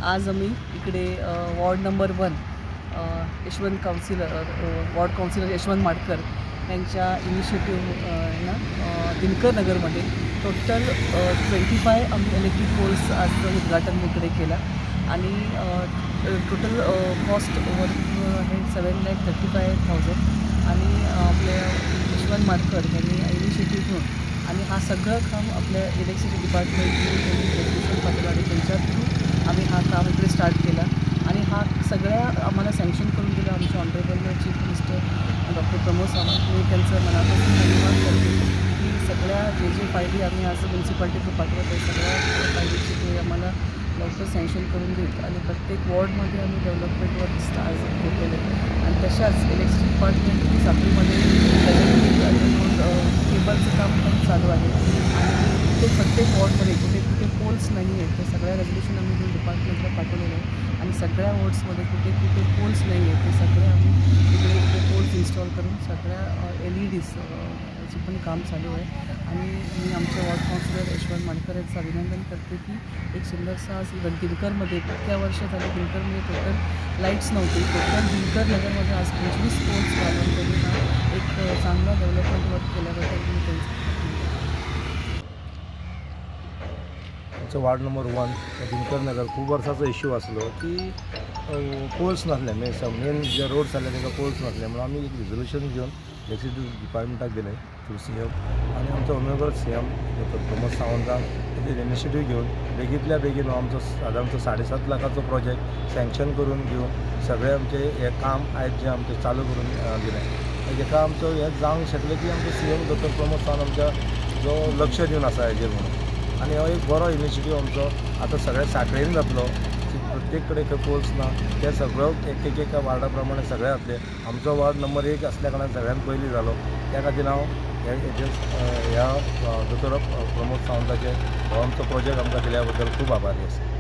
आज आम्ही इकडे ward number 1 Yashwant councillor ward councillor Yashwant Madkar यांच्या इनिशिएटिव्ह दिनकर नगरमध्ये टोटल 25 आम्ही इलेक्ट्रिक पोल्स आज उद्घाटन इकडे केला आणि टोटल कॉस्ट वर्क आहे 7,35,000 आणि आपल्या यशवंत माडकर यांनी इनिशिएटिव्ह घेऊन आणि हा सगळं काम आपल्या इलेक्ट्रिसिटी डिपार्टमेंटनी त्यांनी रेग्युलेशन पाठवलं आणि त्यांच्या थ्रू आम्ही हा काम इकडे स्टार्ट केला आणि हा सगळ्या आम्हाला सँक्शन करून दिलं आमचे honourable chief minister doctor Pramod Sawant. मी त्यांचं मनापासून धन्यवाद करते की सगळ्या जे जे फायली आम्ही आज म्युन्सिपाल्टी थ्रू पाठवत आहे सगळ्या फायलीची ते आम्हाला लवकर सँक्शन करून देत आणि प्रत्येक वॉर्डमध्ये आम्ही डेव्हलपमेंट वर्क्स आज घेतलेले आणि तशाच इलेक्ट्रिसिटी डिपार्टमेंटनी साखळीमध्ये केबलचं काम पण चालू आहे आणि ते प्रत्येक वॉर्डमध्ये कुठे कुठे पोल्स नाही आहेत ते सगळ्या रेझोल्युशन आम्ही घेऊन डिपार्टमेंटला पाठवलेलं आहे आणि सगळ्या वॉर्ड्समध्ये कुठे कुठे पोल्स नाही आहेत ते सगळे आम्ही तिकडे इकडे पोल्स इन्स्टॉल करून सगळ्या LEDs चे पण काम चालू आहे. आणि मी आमच्या वॉर्ड काउन्सिलर यशवंत माडकर यांचं अभिनंदन करते की एक सुंदरसा आज दिनकरमध्ये इतक्या वर्ष झाले दिनकरमध्ये टोटल लाईट्स नव्हती, टोटल दिनकर नगरमध्ये आज 25 पोल्स घालून त्यांनी हा एक चांगला डेव्हलपमेंट वर्क केल्याबद्दल मी त्यांचं. आमचं वार्ड नंबर 1 दिनकर नगर खूब वर्साचो इश्यू आसलो की पोल्स नासले, मेन जे रोड जाल्ले तांकां पोल्स नासले म्हणून आमी एक रिजोल्युशन घेवन इलेक्ट्रिसिटी डिपार्टमेंटाक दिलें थ्रू CM आनी आमचो honourable CM doctor Pramod सावंतान तेजेर इनिशिएटीव घेवन बेगींतल्या बेगीन हो आमचो सादारण 7.5 लाखाचो प्रोजेक्ट सँक्शन करून घेवन सगळें आमचें हें काम आयज जें आमचें चालू करून दिलें. हेका आमचो हें जावंक शकलें की आमचो CM doctor Pramod Sawant आमच्या जो लक्ष दिवन आसा हेजेर म्हणून आनी हो एक बरो इनिशिएटीव आमचो आतां सगळ्या साखळेन जातलो. प्रत्येक कडेन खंय पोल्स ना ते सगळो एक एक एका वार्डा प्रमाणे सगळे जातले. आमचो वार्ड नंबर 1 आसल्या कारणान सगळ्यान पयलीं जालो त्या खातीर हांव ह्या दोतोर प्रमोद सावंताचे हो आमचो प्रोजेक्ट आमकां दिल्या बद्दल खूब आभारी आसा.